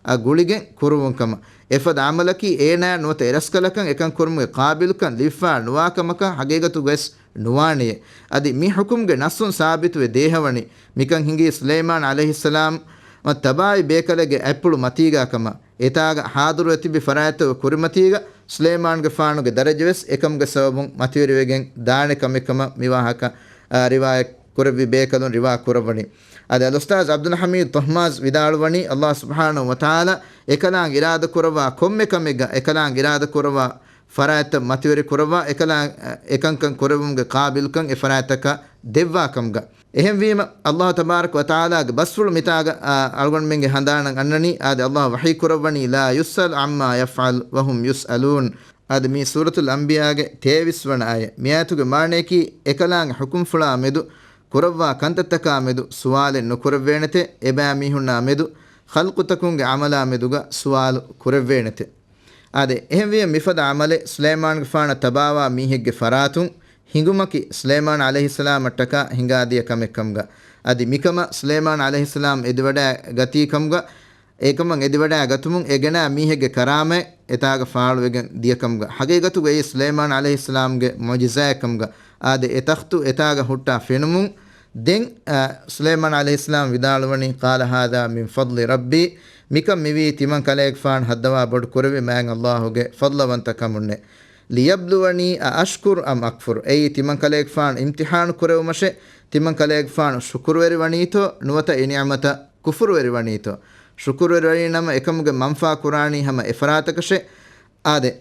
އަށް ގުޅިގެން ކުރުވުން ކަމަށް. އެފަދަ ޢަމަލަކީ އޭނާ ނުވަތަ އެރަސްކަލަކަށް އެކަން ކުރުމުގެ ޤާބިލުކަން ލިބިފާ ނުވާ ކަމަކަށް ހަގީގަތުގަވެސް ނުވާނެޔޭ. އަދި މި ޙުކުމްގެ ނައްޞުން ސާބިތުވެ ދޭހަވަނީ، މިކަން ހިނގީ ސުލައިމާން ޢަލައިހިއްސަލާމަށް ތަބާވި ބޭކަލެއްގެ އަތްޕުޅު މަތީގާ ކަމަށް. އެތާގަ ޙާޟިރުވެ ތިބި ފަރާތްތަކުގެ ކުރިމަތީގަ ސުލައިމާންގެފާނުގެ ދަރަޖަވެސް އެކަމުގެ ސަބަބުން މަތިވެރިވެގެން ދާނެ ކަމެއް ކަމަށް މިވާހަކަ، އާ، ރިވާޔަތް ކުރެއްވި ބޭކަލުން ރިވާ ކުރައްވަނީ. އަދި އަލްއުސްތާޛް ޢަބްދުލް ޙަމީދު ޠަހްމާޒް ވިދާޅުވަނީ، ﷲ ސުބްޙާނަހޫ ވަތަޢާލާ އެކަލާނގެ އިރާދަ ކުރައްވާ ކޮންމެ ކަމެއްގަ އެކަލާނގެ އިރާދަ ކުރައްވާ ފަރާތްތައް މަތިވެރި ކުރައްވާ، އެކަލާ، އެކަންކަން ކުރެވުމުގެ ޤާބިލުކަން އެ ފަރާތްތަކަށް ދެއްވާ ކަމުގަ. އެހެންވީމަ، ﷲ ތަބާރަކަ ވަތަޢާލާގެ ބަސްފުޅު މިތާގަ، އާ، އަޅުގަނޑުމެންގެ ހަނދާނަށް އަންނަނީ، އާދެ، ﷲ ވަޙީ ކުރައްވަނީ، "لا يسأل عما يفعل وهم يسألون." އަދި މީ ސޫރަތުލް އަންބިޔާގެ ތޭވީސް ވަނަ އާޔަތް. މިއާޔަތުގެ މާނަޔަކީ، އެކަލާނގެ ޙުކުމްފުޅާ މެދު ކުރައްވާ ކަންތައްތަކާ މެދު ސުވާލެއް ނުކުރެއްވޭނެތެ، އެބައިމީހުންނާ މެދު ޚަލްޤުތަކުންގެ ޢަމަލާ މެދުގަ ސުވާލު ކުރެއްވޭނެތެ. އާދެ، އެހެންވިޔަ މިފަދަ ޢަމަލެއް ސުލައިމާންގެފާނަށް ތަބާވާ މީހެއްގެ ފަރާތުން ހިނގުމަކީ، ސުލައިމާން ޢަލައިހިއްސަލާމަށްޓަކާ ހިނގާދިޔަ ކަމެއްކަމުގަ. އަދި މިކަމަށް ސުލައިމާން ޢަލައިހިއްސަލާމް އެދިވަޑައިގަތީ ކަމުގަ، އެކަމަށް އެދިވަޑައިގަތުމުން އެ ގެނާ މީހެއްގެ ކަރާމަތް އެތާގަ ފާޅުވެގެން ދިޔަކަމުގަ. ހަގީގަތުގައި ސުލައިމާން ޢަލައިހިއްސަލާމްގެ މުޢުޖިޒާއެއް ކަމުގަ. އާދެ، އެ ތަޚްތު އެތާގަ ހުއްޓާ ފެނުމުން ދެން، އަ، ސުލައިމާން ޢަލައިހިއްސަލާމް ވިދާޅުވަނީ، "قال هذا من فضل ربي." މިކަން މިވީ ތިމަން ކަލޭގެފާނު ހައްދަވާ ބޮޑު ކުރެވި މާތް ﷲ ގެ ފަޟްލަވަންތަ ކަމުންނޭ. "ليبلوني أأشكر أم أكفر." އެއީ ތިމަން ކަލޭގެފާނު އިމްތިޙާނު ކުރެވުމަށޭ، ތިމަން ކަލޭގެފާނު ޝުކުރުވެރި ވަނީތޯ ނުވަތަ އެ ނިޢުމަތަށް ކުފުރުވެރި ވަނީތޯ. ޝުކުރުވެރި ވަނީ ނަމަ އެކަމުގެ މަންފާ ކުރާނީ ހަމަ އެފަރާތަކަށޭ. އާދެ،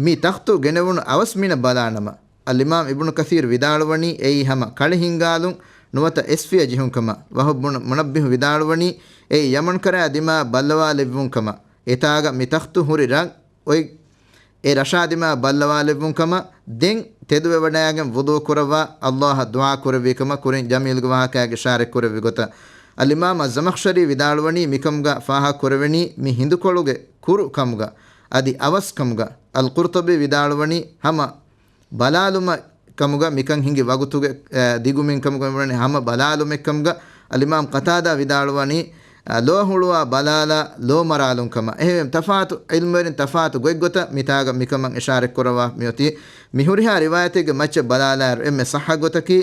މި ތަޚްތު ގެނެވުނު އަވަސް މިނަށް ބަލާނަމަ، އަލްއިމާމް އިބްނު ކަޘީރު ވިދާޅުވަނީ އެއީ ހަމަ ކަޅި ހިންގާލުން ނުވަތަ އެސްފިޔަ ޖެހުން ކަމަށް. ވަހުބް ބުނު މުނައްބިހު ވިދާޅުވަނީ އެއީ ޔަމަން ކަރައި ދިމާ ބައްލަވާލެއްވުން ކަމަށް. އެތާގަ މި ތަޚްތު ހުރި ރަށް އޮތް އެ ރަށާ ދިމާ ބައްލަވާލެއްވުން ކަމަށް. ދެން ތެދުވެވަޑައިގެން ވުޟޫ ކުރައްވާ ﷲ އަށް ދުޢާ ކުރެއްވި ކަމަށް ކުރިން ޖަމީލްގެ ވާހަކައިގެ އިޝާރަތް ކުރެއްވި ގޮތަށް. އަލްއިމާމް އައްޒަމަޚްޝަރީ ވިދާޅުވަނީ މިކަމުގަ ފާހަގަ ކުރެވެނީ މި ހިނދުކޮޅުގެ ކުރު ކަމުގަ އަދި އަވަސް ކަމުގަ. އަލްޤުރްޠުބީ ވިދާޅުވަނީ ހަމަ ބަލާލުމަށް ކަމުގަ މިކަން ހިނގި ވަގުތުގެ، އެ، ދިގުމިން ކަމުގަ ވަނީ ހަމަ ބަލާލުމެއް ކަމުގަ. އަލްއިމާމް ޤަތާދާ ވިދާޅުވަނީ، އަ، ލޯ ހުޅުވާ ބަލާލާ ލޯ މަރާލުން ކަމަށް. އެހެން ތަފާތު ޢިލްމުވެރިން ތަފާތު ގޮތްގޮތަށް މިތާގަ މިކަމަށް އިޝާރަތް ކުރައްވާ މިއޮތީ. މި ހުރިހާ ރިވާޔަތެއްގެ މައްޗަށް ބަލާލާއިރު އެންމެ ޞައްޙަ ގޮތަކީ،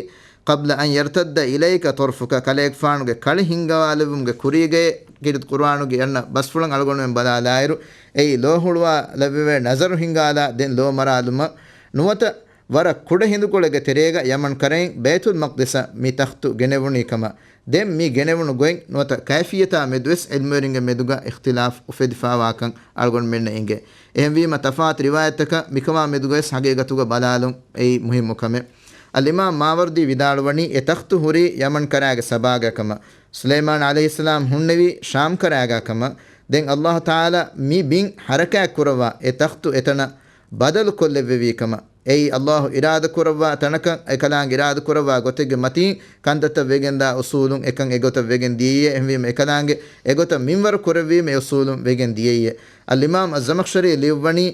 قبل أن يرتد إليك طرفك، ކަލޭގެފާނުގެ ކަޅި ހިންގަވާލެއްވުމުގެ ކުރީގައޭ. ކީރިތި ޤުރުއާނުގެ އަންނަ ބަސްފުޅަށް އަޅުގަނޑުމެން ބަލާލާއިރު، އެއީ ލޯ ހުޅުވާލެއްވެވޭ ނަޒަރު ހިންގާލާ ދެން ލޯ މަރާލުމަށް ނުވަތަ ވަރަށް ކުޑަ ހިނދުކޮޅެއްގެ ތެރޭގަ ޔަމަން ކަރައިން ބައިތުލް މަޤްދިސަށް މި ތަޚްތު ގެނެވުނީ ކަމަށް. ދެން މި ގެނެވުނު ގޮތް ނުވަތަ ކައިފިއްޔަތާ މެދުވެސް ޢިލްމުވެރިންގެ މެދުގަ އިޚްތިލާފް އުފެދިފާވާކަން އަޅުގަނޑުމެންނަށް އެނގޭ. އެހެންވީމަ ތަފާތު ރިވާޔަތްތަކަށް މިކަމާ މެދުގަވެސް ހަގީގަތުގަ ބަލާލުން އެއީ މުހިއްމު ކަމެއް. އަލްއިމާމް މާވަރްދީ ވިދާޅުވަނީ އެ ތަޚްތު ހުރީ ޔަމަން ކަރައިގެ ސަބާގަ ކަމަށް. ސުލައިމާން ޢަލައިހިއްސަލާމް ހުންނެވީ ޝާމްކަރައިގާ ކަމަށް، ދެން ﷲ ތަޢާލާ މި ބިން ޙަރަކާތް ކުރައްވާ އެ ތަޚްތު އެތަނަށް ބަދަލު ކޮށްލެއްވެވީ ކަމަށް، އެއީ ﷲ އިރާދަ ކުރައްވާ ތަނަކަށް އެކަލާނގެ އިރާދަ ކުރައްވާ ގޮތެއްގެ މަތީން ކަންތައްތައް ވެގެންދާ އުޞޫލުން އެކަން އެގޮތަށް ވެގެން ދިޔައީ. އެހެންވީމަ އެކަލާނގެ އެގޮތަށް މިންވަރު ކުރެއްވީމަ އެ އުޞޫލުން ވެގެން ދިޔައީ. އަލްއިމާމް އައްޒަމަޚްޝަރީ ލިޔުއްވަނީ،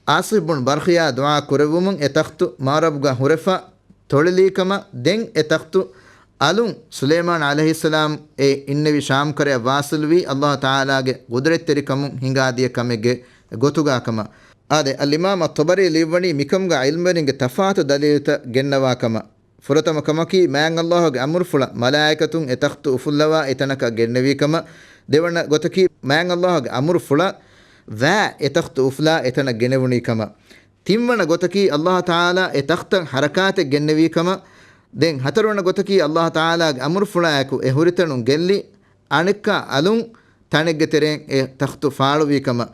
އާޞިފް ބުން ބަރްޚިޔާ ދުޢާ ކުރެއްވުމުން އެ ތަޚްތު މަޣްރިބުގަ ހުރެފަ ތޮޅެލީ ކަމަށް، ދެން އެ ތަޚްތު އަލުން ސުލައިމާން ޢަލައިހިއްސަލާމް އެ އިންނެވި ޝާމްކަރަޔަށް ވާޞިލްވީ ﷲ ތަޢާލާގެ ޤުދްރަތްތެރިކަމުން ހިނގާދިޔަ ކަމެއްގެ ގޮތުގާ ކަމަށް. އާދެ، އަލްއިމާމް އައްޠަބަރީ ލިޔުއްވަނީ މިކަމުގަ ޢިލްމުވެރިންގެ ތަފާތު ދަލީލުތައް ގެންނަވާ ކަމަށް. ފުރަތަމަ ކަމަކީ، މާތް ﷲ ގެ އަމުރުފުޅަށް މަލާއިކަތުން އެ ތަޚްތު އުފުއްލަވާ އެތަނަކަށް ގެންނެވީ ކަމަށް. ދެވަނަ ގޮތަކީ، މާތް ﷲ ގެ އަމުރުފުޅަށް ވާ އެ ތަޚްތު އުފުލާ އެތަނަށް ގެނެވުނީ ކަމަށް. ތިންވަނަ ގޮތަކީ، ﷲ ތަޢާލާ އެ ތަޚްތަށް ޙަރަކާތެއް ގެންނެވީ ކަމަށް. ދެން ހަތަރުވަނަ ގޮތަކީ، ﷲ ތަޢާލާގެ އަމުރުފުޅާއެކު އެ ހުރިތަނުން ގެއްލި، އަނެއްކާ އަލުން ތަނެއްގެ ތެރެއިން އެ ތަޚްތު ފާޅުވީ ކަމަށް.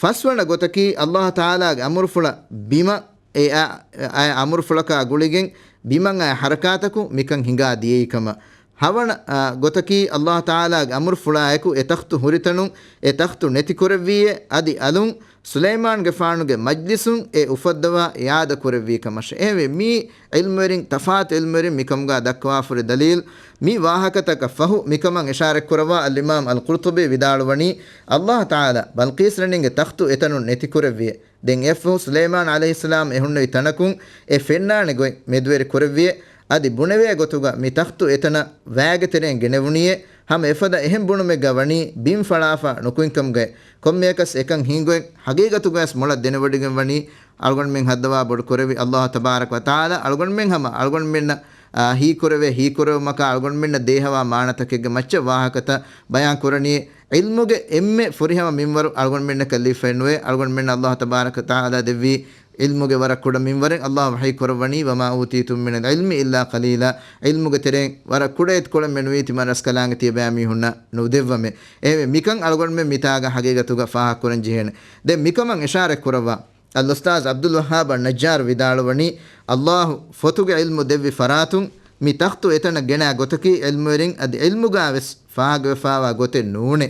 ފަސްވަނަ ގޮތަކީ، ﷲ ތަޢާލާގެ އަމުރުފުޅަށް ބިމަށް އެ އަ-، އަ-، އަމުރުފުޅަކާ ގުޅިގެން ބިމަށް އައި ޙަރަކާތަކުން މިކަން ހިނގާ ދިޔައީ ކަމަށް. ހަވަނަ، އާ، ގޮތަކީ، ﷲ ތަޢާލާގެ އަމުރުފުޅާއެކު އެ ތަޚްތު ހުރިތަނުން އެ ތަޚްތު ނެތިކުރެއްވީއޭ، އަދި އަލުން ސުލައިމާންގެފާނުގެ މަޖްލިސުން އެ އުފައްދަވާ އިޢާދަ ކުރެއްވީ ކަމަށް. އެހެންވެ، މި ޢިލްމުވެރިން، ތަފާތު ޢިލްމުވެރިން މިކަމުގާ ދައްކަވާފަ ހުރި ދަލީލް، މި ވާހަކަތަކަށް ފަހު މިކަމަށް އިޝާރަތްކުރައްވާ އަލްއިމާމް އަލްޤުރްޠުބީ ވިދާޅުވަނީ، ﷲ ތަޢާލާ ބަލްޤީސް ރަނީންގެ ތަޚްތު އެތަނުން ނެތިކުރެއްވިއޭ. ދެން އެއަށްފަހު ސުލައިމާން ޢަލައިހިއްސަލާމް އެ ހުންނެވި ތަނަކުން އެ ފެންނާނެ ގޮތް މެދުވެރި ކުރެއްވިއޭ. އަދި ބުނެވޭ ގޮތުގަ މި ތަޚްތު އެތަނަށް ވާގެ ތެރެއިން ގެނެވުނީއޭ. ހަމަ އެފަދަ އެހެން ބުނުމެއްގަ ވަނީ ބިން ފަޅާފަ ނުކުތްކަމުގައި. ކޮންމެއަކަސް އެކަން ހީނގޮތް ޙަޤީޤަތުގައިސް މޮޅަށް ދެނެވޮޑިގެން ވަނީ އަޅުގަނޑުމެން ހައްދަވާ ބޮޑު ކުރެވި ﷲ ތަބާރަކަ ވަތަޢާލާ އަޅުގަނޑުމެން ހަމަ އަޅުގަނޑުމެންނަށް، އާ، ހީކުރެވޭ ހީކުރެވުމަކާ އަޅުގަނޑުމެންނަށް ދޭހަވާ މާނަތަކެއްގެ މައްޗަށް ވާހަކަތައް ބަޔާން ކުރަނީ. ޢިލްމުގެ އެންމެ ފުރިހަމަ މިންވަރު އަޅުގަނޑުމެންނަކަށް ލިބިފައެއް ނުވޭ. އަޅުގަނޑުމެންނަށް ﷲ ތަބާރަކަ ވަތަޢާލާ ދެއްވީ ޢިލްމުގެ ވަރަށް ކުޑަ މިންވަރެއް. ﷲ ވަޙީ ކުރައްވަނީ، "وما أوتيتم من العلم إلا قليلا." ޢިލްމުގެ ތެރެއިން ވަރަށް ކުޑަ އެތިކޮޅެއް މެނުވީ ތިމަން ރަސްކަލާނގެ ތިޔަބައިމީހުންނަށް ނުދެއްވަމޭ. އެހެންވެ، މިކަން އަޅުގަނޑުމެން މިތާގަ ޙަޤީޤަތުގަ ފާހަގަކުރަން ޖެހޭނެ. ދެން މިކަމަށް އިޝާރަތް ކުރައްވާ އަލްއުސްތާޛް ޢަބްދުލް ވައްހާބް ނައްޖާރު ވިދާޅުވަނީ، ﷲ ފޮތުގެ ޢިލްމު ދެއްވި ފަރާތުން މި ތަޚްތު އެތަނަށް ގެނާ ގޮތަކީ ޢިލްމުވެރިން އަދި ޢިލްމުގާވެސް ފާހަގަވެފާވާ ގޮތެއް ނޫނޭ.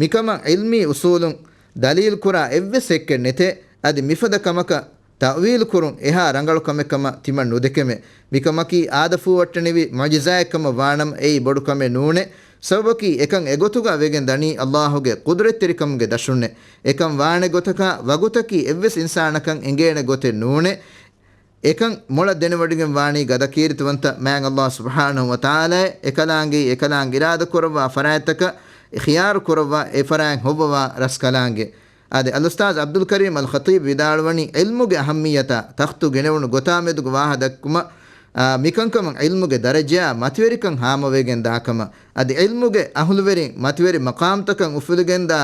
މިކަމަށް ޢިލްމީ އުޞޫލުން ދަލީލު ކުރާ އެއްވެސް ހެއްކެއް ނެތޭ. އަދި މިފަދަ ކަމަކަށް ތައުވީލު ކުރުން އެހާ ރަނގަޅު ކަމެއް ކަމަށް ތިމަން ނުދެކެމެ. މިކަމަކީ އާދަފޫވައްޓަނިވި މުޢުޖިޒާއެއް ކަމަށް ވާނަމަ، އެއީ ބޮޑު ކަމެއް ނޫނޭ. ސަބަބަކީ އެކަން އެގޮތުގަ ވެގެން ދަނީ ﷲ ގެ ޤުދްރަތްތެރިކަމުގެ ދަށުންނޭ. އެކަން ވާނެ ގޮތަކާ ވަގުތަކީ އެއްވެސް އިންސާނަކަށް އެނގޭނެ ގޮތެއް ނޫނޭ. އެކަން މޮޅަށް ދެނެވޮޑިގެން ވާނީ ގަދަ ކީރިތިވަންތަ މާތް ﷲ ސުބްޙާނަހޫ ވަތަޢާލާއޭ. އެކަލާނގެ އެކަލާނގެ އިރާދަ ކުރައްވާ ފަރާތްތަކަށް ޚިޔާރު ކުރައްވާ އެ ފަރާތް ހޮއްވަވާ ރަސްކަލާނގެ. އާދެ، އަލްއުސްތާޛް ޢަބްދުލް ކަރީމް އަލް ޚަޠީބް ވިދާޅުވަނީ، ޢިލްމުގެ އަހައްމިއްޔަތާ ތަޚްތު ގެނެވުނު ގޮތާ މެދުގެ ވާހަ ދައްކުމަށް، އާ، މިކަންކަމުން ޢިލްމުގެ ދަރަޖަޔާ މަތިވެރިކަން ހާމަވެގެން ދާކަމަށް، އަދި ޢިލްމުގެ އަހުލުވެރިން މަތިވެރި މަޤާމްތަކަށް އުފުލިގެންދާ،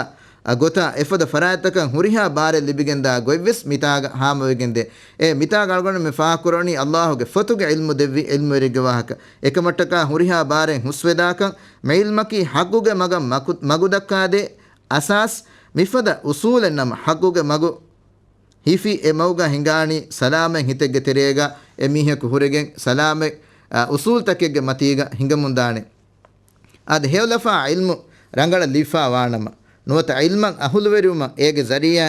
އަ، ގޮތާ އެފަދަ ފަރާތްތަކަށް ހުރިހާ ބާރެއް ލިބިގެންދާ ގޮތްވެސް މިތާގަ ހާމަވެގެންދޭ. އެ މިތާގަ އަޅުގަނޑުމެން ފާހަގަކުރަނީ ﷲ ގެ ފޮތުގެ ޢިލްމު ދެއްވި ޢިލްމުވެރިއެއްގެ ވާހަކަ. އެކަމަށްޓަކާ ހުރިހާ ބާރެއް ހުސްވެދާކަން، މިޢިލްމަކީ ޙައްޤުގެ މަގަށް މަގު-، މަގުދައްކާދޭ އަސާސް މިފަދަ އުޞޫލެއް ނަމަ، ޙައްޤުގެ މަގު ހިފި އެ މަގުގަ ހިނގާނީ ސަލާމަތް ހިތެއްގެ ތެރޭގަ އެ މީހަކު ހުރެގެން ސަލާމަތް، އަ، އުޞޫލްތަކެއްގެ މަތީގަ ހިނގަމުންދާނެ. އަދި ހެޔޮލަފާ ޢިލްމު ރަނގަޅަށް ލިބިފާ ވާނަމަ، ނުވަތަ ޢިލްމަށް އަހުލުވެރިވުމަށް އޭގެ ޒަރީޢާ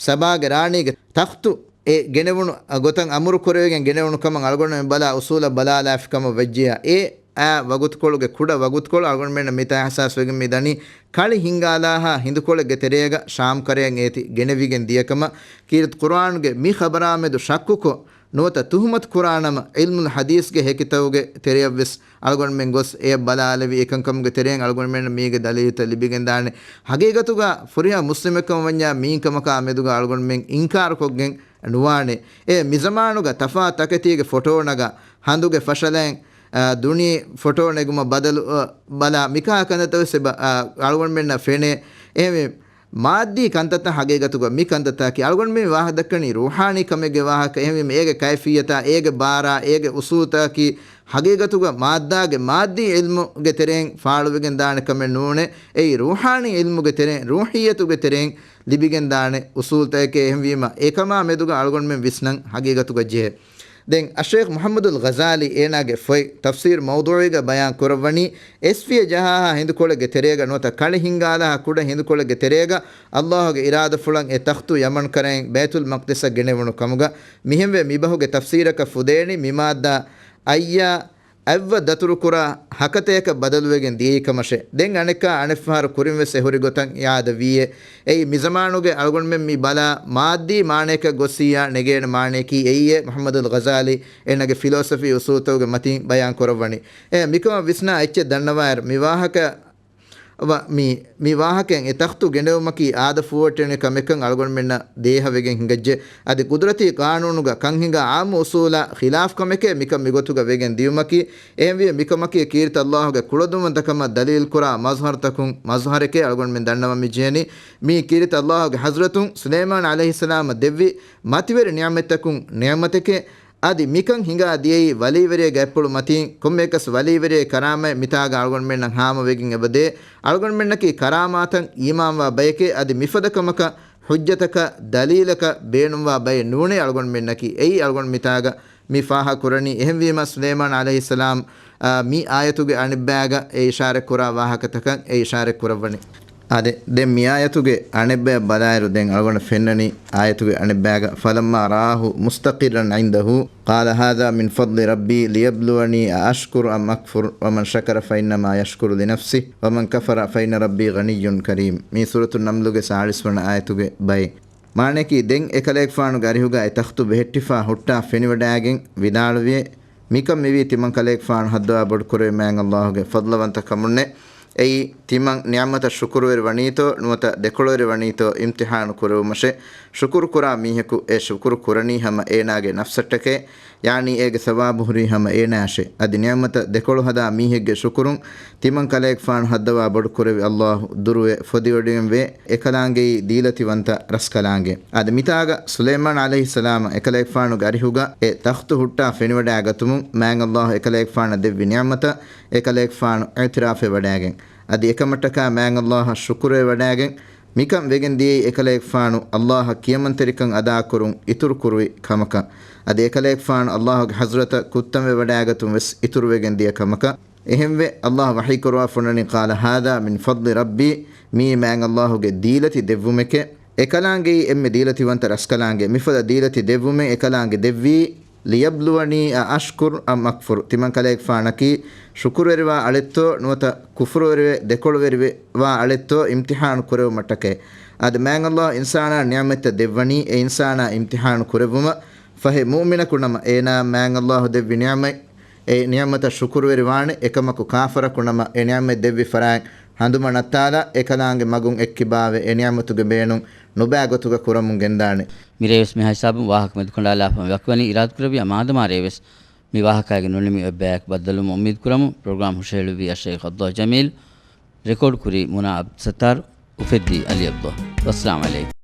ސަބާގެ ރާނީގެ ތަޚްތު އެ ގެނެވުނު ގޮތަށް އަމުރު ކުރެވިގެން ގެނެވުނު ކަމަށް އަޅުގަނޑުމެން ބަލާ އުޞޫލަށް ބަލާލާފި ކަމަށް ވެއްޖެޔާ، އެ އާ ވަގުތުކޮޅުގެ ކުޑަ ވަގުތުކޮޅު އަޅުގަނޑުމެންނަށް މިތާ އިޙްސާސް ވެގެން މި ދަނީ، ކަޅި ހިނގާލާހާ ހިނދުކޮޅެއްގެ ތެރޭގަ ޝާމް ކަރަޔަށް އޭތި ގެނެވިގެން ދިޔަކަމަށް. ކީރިތި ޤުރުއާނުގެ މި ޚަބަރާމެދު ޝައްކުކޮށް، ނުވަތަ ތުހުމަތު ކުރާނަމަ، ޢިލްމުލް ޙަދީޘްގެ ހެކިތަކުގެ ތެރެޔަށްވެސް އަޅުގަނޑުމެން ގޮސް އެޔަށް ބަލާލެވި އެކަންކަމުގެ ތެރެއިން އަޅުގަނޑުމެންނަށް މީގެ ދަލީލުތައް ލިބިގެންދާނެ. ޙަޤީޤަތުގަ ފުރިހަމަ މުސްލިމެއްކަމަށް ވަންޏާ މިއިން ކަމަކާ މެދުގަ އަޅުގަނޑުމެން އިންކާރުކޮށްގެން ނުވާނެ. އެ މިޒަމާނުގަ ތަފާތު ތަކެތީގެ ފޮޓޯ ނަގާ، ހަނދުގެ ފަށަލައިން، އާ، ދުނިޔެ ފޮޓޯ ނެގުމަށް ބަދަލު، އަ، ބަލާ މިކާ ކަންތައްތައް ވެސް އެބަ-، އާ، އަޅުގަނޑުމެންނަށް ފެނޭ. އެހެންވެ، މާއްދީ ކަންތައްތައް ޙަޤީޤަތުގަ މި ކަންތައްތަކީ އަޅުގަނޑުމެން ވާހަކަ ދައްކަނީ ރޫޙާނީ ކަމެއްގެ ވާހަކަ. އެހެންވީމަ އޭގެ ކައިފިއްޔަތާ، އޭގެ ބާރާ، އޭގެ އުޞޫލުތަކީ ޙަޤީޤަތުގަ މާއްދާގެ މާއްދީ ޢިލްމުގެ ތެރެއިން ފާޅުވެގެން ދާނެ ކަމެއް ނޫނޭ. އެއީ ރޫޙާނީ ޢިލްމުގެ ތެރެއިން، ރޫޙިއްޔަތުގެ ތެރެއިން ލިބިގެންދާނެ އުޞޫލުތަކެކޭ. އެހެންވީމަ އެކަމާ މެދުގަ އަޅުގަނޑުމެން ވިސްނަން ޙަޤީޤަތުގަ ޖެހޭ. ދެން އައްޝައިޚް މުޙައްމަދުލް ޣަޒާލީ އޭނާގެ ފޮތް ތަފްސީރު މައުޟޫޢީގަ ބަޔާން ކުރައްވަނީ، އެސްފިޔަ ޖަހާހާ ހިނދުކޮޅެއްގެ ތެރޭގަ ނުވަތަ ކަޅި ހިންގާލާހާ ކުޑަ ހިނދުކޮޅެއްގެ ތެރޭގަ ﷲގެ އިރާދަފުޅަށް އެ ތަޚްތު ޔަމަން ކަރައިން ބައިތުލް މަޤްދިސަށް ގެނެވުނު ކަމުގަ، މިހެންވެ މިބަހުގެ ތަފްސީރަކަށް ފުދޭނީ މި މާއްދާ އައްޔާ އަތްވަ ދަތުރުކުރާ ހަކަތަޔަކަށް ބަދަލުވެގެން ދިޔައީ ކަމަށޭ. ދެން އަނެއްކާ އަނެއްފަހަރު ކުރިންވެސް އެ ހުރި ގޮތަށް އިޢާދަ ވީއޭ. އެއީ މިޒަމާނުގެ އަޅުގަނޑުމެން މި ބަލާ މާއްދީ މާނަޔަކަށް ގޮއްސިއްޔާ ނެގޭނެ މާނަޔަކީ އެއީއޭ މުޙައްމަދުލް ޣަޒާލީ އޭނާގެ ފިލޯސޮފީ އުސޫލުތަކުގެ މަތިން ބަޔާން ކުރައްވަނީ. އެ މިކަމަށް ވިސްނާ އެއްޗެއް ދަންނަވާއިރު މި ވާހަކަ ވަ-، މި، މި ވާހަކައިން އެ ތަޚްތު ގެނެވުމަކީ އާދަ ފޫވައްޓެނި ކަމެއްކަން އަޅުގަނޑުމެންނަށް ދޭހަވެގެން ހިނގައްޖެ. އަދި ޤުދުރަތީ ޤާނޫނުގަ ކަންހިނގާ ޢާއްމު އުސޫލާ ޚިލާފް ކަމެކޭ މިކަން މިގޮތުގަ ވެގެން ދިޔުމަކީ. އެހެންވިޔަ މިކަމަކީ ކީރިތި ﷲގެ ކުޅަދުންވަންތަކަމަށް ދަލީލްކުރާ މަޒްހަރުތަކުން މަޒްހަރެކޭ އަޅުގަނޑުމެން ދަންނަވަން މިޖެހެނީ. މީ ކީރިތި ﷲގެ ޙަޟްރަތުން ސުލައިމާނު ޢަލައިހިއްސަލާމަށް ދެއްވި މަތިވެރި ނިޢުމަތްތަކުން ނިޢުމަތެކޭ. އަދި މިކަން ހިނގާ ދިޔައީ ވަލީވެރިއެއްގެ އަތްޕުޅު މަތީން. ކޮންމެއަކަސް ވަލީވެރިއެއްގެ ކަރާމަތް މިތާގަ އަޅުގަނޑުމެންނަށް ހާމަވެގެން އެބަދޭ. އަޅުގަނޑުމެންނަކީ ކަރާމާތަށް އީމާންވާ ބަޔެކޭ. އަދި މިފަދަ ކަމަކަށް ޙުއްޖަތަކަށް ދަލީލަކަށް ބޭނުންވާ ބައެއް ނޫނޭ އަޅުގަނޑުމެންނަކީ. އެއީ އަޅުގަނޑު މިތާގަ މި ފާހަގަ ކުރަނީ. އެހެންވީމަ ސުލައިމާނު ޢަލައިހިއްސަލާމް، އާ، މި އާޔަތުގެ އަނެއްބައިގަ އެ އިޝާރަތް ކުރާ ވާހަކަތަކަށް އެ އިޝާރަތް ކުރައްވަނީ. އާދެ، ދެން މި އާޔަތުގެ އަނެއްބަޔަށް ބަލާއިރު، ދެން އަޅުގަނޑަށް ފެންނަނީ އާޔަތުގެ އަނެއްބައިގަ، فَلَمَّا رَآهُ مُسْتَقِرًّا عِندَهُ قَالَ هَذَا مِنْ فَضْلِ رَبِّي لِيَبْلُوَنِي أَأَشْكُرُ أَمْ أَكْفُرُ وَمَنْ شَكَرَ فَإِنَّمَا يَشْكُرُ لِنَفْسِهِ وَمَنْ كَفَرَ فَإِنَّ رَبِّي غَنِيٌّ كَرِيمٌ. މީ ސޫރަތު ނަމްލުގެ ސާޅީސް ވަނަ އާޔަތުގެ ބައެއް. މާނަޔަކީ، ދެން އެކަލޭގެފާނުގެ އަރިހުގަ އެ ތަޚްތު ބެހެއްޓިފާ ހުއްޓާ ފެނިވަޑައިގެން ވިދާޅުވިއޭ، މިކަން މިވީ ތިމަން ކަލޭގެފާނު ހައްދަވާ ބޮޑުކުރެވި މާތް ﷲގެ ފަޟްލަވަންތަ ކަމުންނޭ. އެއީ، ތިމަން ނިޢުމަތަށް ޝުކުރުވެރި ވަނީތޯ ނުވަތަ ދެކޮޅުވެރި ވަނީތޯ އިމްތިޙާނު ކުރެވުމަށޭ. ޝުކުރު ކުރާ މީހަކު އެ ޝުކުރު ކުރަނީ ހަމަ އޭނާގެ ނަފްސަށްޓަކައޭ. ޔާނީ އޭގެ ސަވާބު ހުރީ ހަމަ އޭނާއަށޭ. އަދި ނިޢުމަތަށް ދެކޮޅު ހަދާ މީހެއްގެ ޝުކުރުން ތިމަން ކަލޭގެފާނު ހައްދަވާ ބޮޑު ކުރެވި ﷲ ދުރުވެ ފޮދިވޮޑިގެންވޭ. އެކަލާނގެއީ ދީލަތިވަންތަ ރަސްކަލާނގެ. އަދި މިތާގަ ސުލައިމާނު ޢަލައިހިއްސަލާމަށް އެކަލޭގެފާނުގެ އަރިހުގަ އެ ތަޚްތު ހުއްޓާ ފެނިވަޑައިގަތުމުން މާތް ﷲ އެކަލޭގެފާނަށް ދެއްވި ނިޢުމަތަށް އެކަލޭގެފާނު އިޢުތިރާފެއް ވަޑައިގެން، އަދި އެކަމަށްޓަކާ މާތް ﷲއަށް ޝުކުރެއް ވަޑައިގެން، މިކަން ވެގެން ދިޔައީ އެކަލޭގެފާނު ﷲއަށް ކިޔަމަންތެރިކަން އަދާކުރުން އިތުރު ކުރުވި ކަމަކަށް. އަދި އެކަލޭގެފާނު ﷲގެ ޙަޟްރަތަށް ކުއްތަންވެ ވަޑައިގަތުން ވެސް އިތުރުވެގެން ދިޔަ ކަމަކަށް. އެހެންވެ، ﷲ ވަޙީކުރައްވާފަ އޮންނަނީ، قَالَ هَذَا مِنْ فَضْلِ رَبِّي، މިއީ މާތް ﷲގެ ދީލަތި ދެއްވުމެކޭ. އެކަލާނގެއީ އެންމެ ދީލަތިވަންތަ ރަސްކަލާނގެ. މިފަދަ ދީލަތި ދެއްވުމެއް އެކަލާނގެ ދެއްވީ، لِيَبْلُوَنِي أَأَشْكُرُ أَمْ أَكْفُرُ. ތިމަން ކަލޭގެފާނަކީ ޝުކުރުވެރިވާ އަޅެއްތޯ ނުވަތަ ކުފުރުވެރިވެ ދެކޮޅުވެރިވެ ވާ އަޅެއްތޯ އިމްތިޙާނު ކުރެވުމަށްޓަކައި. އަދި މާތް ﷲ އިންސާނާ ނިޢުމަތްތައް ދެއްވަނީ އެ އިންސާނާ އިމްތިޙާނު ކުރެއްވުމަށް. ފަހެ މުއުމިނަކު ނަމަ އޭނާ މާތް ﷲ ދެއްވި ނިޢުމަތް، އެ ނިޢުމަތަށް ޝުކުރުވެރި ވާނެ. އެކަމަކު ކާފަރަކު ނަމަ އެ ނިޢުމަތް ދެއްވި ފަރާތް ހަނދުމަ ނައްތާލާ، އެކަލާނގެ މަގުން އެއްކިބާވެ އެ ނިޢުމަތުގެ ބޭނުން ނުބައި ގޮތުގަ ކުރަމުން ގެންދާނެ. މިރޭވެސް މިހާ ހިސާބުން ވާހަކަ މެދުކަނޑާލާފަ މި ވަކިވަނީ. އިރާދަކުރެއްވިޔާ މާދަމާ ރޭވެސް މި ވާހަކައިގެ ނުނިމި އޮތް ބަޔަކަށް ބައްދަލުވުމަށް އުއްމީދު ކުރަމު. ޕްރޮގްރާމް ހުށަހެޅުއްވީ އައްޝައިޚް ޢަބްދުﷲ ޖަމީލް، ރެކޯޑް ކުރީ މުނާ ޢަބްދުއްސައްތާރު، އުފެއްދީ ޢަލީ ޢަބްދުﷲ. ވައްސަލާމް ޢަލައިކުމް.